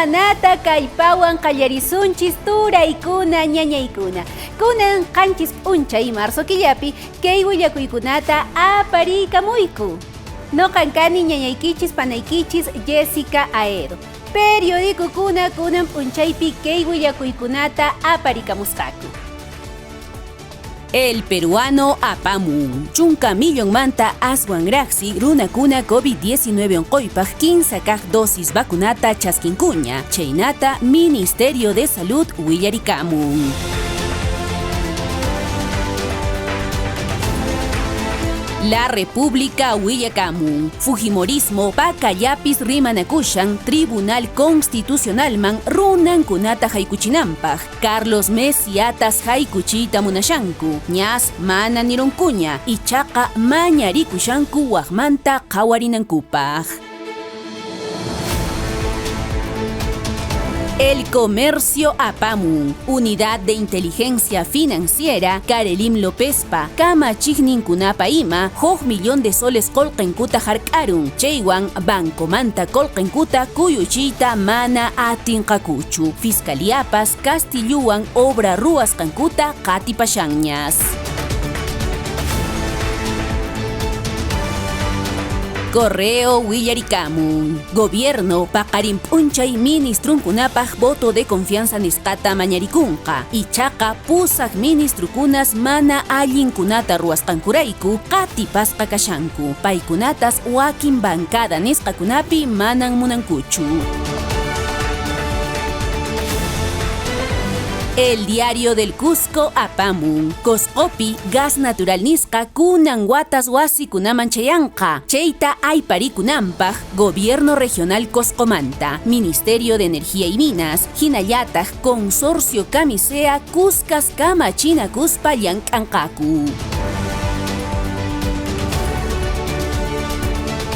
Semanata kallpawan qallarisunchis turaykuna ñañaykuna. Kunan 7 p'unchay marzo killapi kay willakuykunata aparikamuyku. Noqan kani ñañaykichis panaykichis Jessica Aedo. Periodicokuna kunan p'unchaypi kay willakuykunata aparikamusqaku. El Peruano apamun. 10 millonmanta aswanraqsi runakuna COVID-19 unquypaq 15 kaq dosis vacunata chaskinkuña. Chaynata Ministerio de Salud willarikamun. La República willakamun. Fujimorismo pakallapis rimanakushan Tribunal Constitucionalman runankunata haykuchinanpaq. Carlos Mesiatas haykuchiyta munashanku. Ñas mana nirunkuña ichaqa mañarikushanku waqmanta qhawarinankupaq. El Comercio apamun. Unidad de Inteligencia Financiera, Karelim Lópezpa, kamachiqninkunapa ima, huk millón de soles qullqinkuta hark'arun. Chaywan bancomanta qullqinkuta kuyuchiyta mana atinqakuchu. Fiscaliapas Castilluwan obra ruwasqankuta qatipashanñas. Correo willarikamun. Gobierno paqarin p'unchay ministrunkunapaq voto de confianza nisqata mañarikunqa. Ichaqa pusaq ministrukunas mana allinkunata ruwasqankurayku qatipasqa kashanku. Paykunatas wakin bancada nisqakunapi manan munankuchu. El Diario del Cusco apamun. Coscopi gas natural nisqa kunan watas wasikunaman chayanqa. Chayta ayparikunanpaq Gobierno Regional Coscomanta, Ministerio de Energía y Minas, hinallataq Consorcio Camisea Cuscas kamachinakuspa llank'anqaku.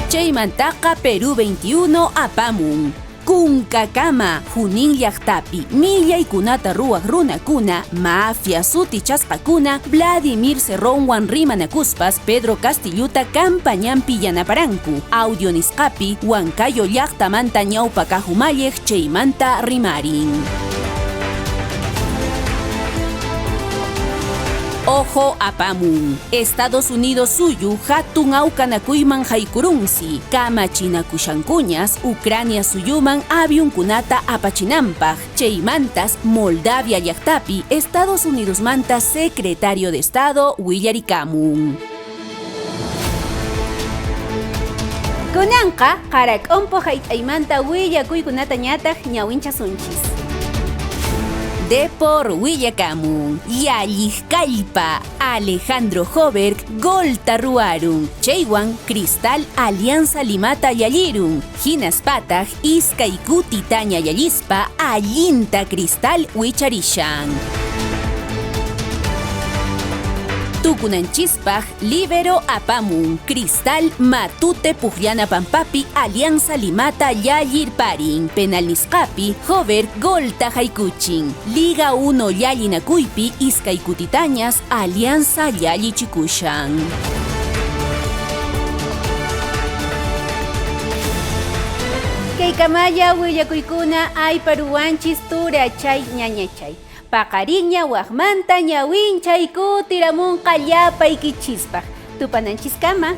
Chaymantaqa Perú 21 apamun. Kunkakama, Junín llaqtapi, millaykunata ruwaq runakuna, mafia sutichasqakuna, Vladimir Cerrónwan rimanakuspas Pedro Castilluta campañanpi yanaparanku. Audio nisqapi, Huancayo llaqtamanta ñawpa kaq umalliq chaymanta rimarin. Ojo apamun. Estados Unidos suyu hatun awqanakuyman haykurunsi. Kamachinakushankuñas Ucrania suyuman avionkunata apachinanpaq. Chaymantas Moldavia llaqtapi Estados Unidos manta secretario de Estado willarikamun. Kunanqa qarak'umpu hayt'aymanta willakuykunata ñataq ñawinchasunchis. Depor willakamun. Yalliq kallpa Alejandro Hohberg golta ruwarun. Chaywan Cristal Alianza Limata yallirun. Hinaspataq iskay kutitaña yallispa allinta Cristal wicharishan. Tukunanchispaq Libero apamun. Cristal Matute Pujllana Pampapi Alianza Limata yallirparin. Penal nisqapi Hohberg golta haykuchin. Liga 1 llallinakuypi iskay kutitañas Alianza llallichikushan. Kaykamalla willakuykuna ayparuwanchis turachay ñañachay. Paqariña waqmanta ñawinchay kutiramunqa llapaykichispaq. Tupananchiskama.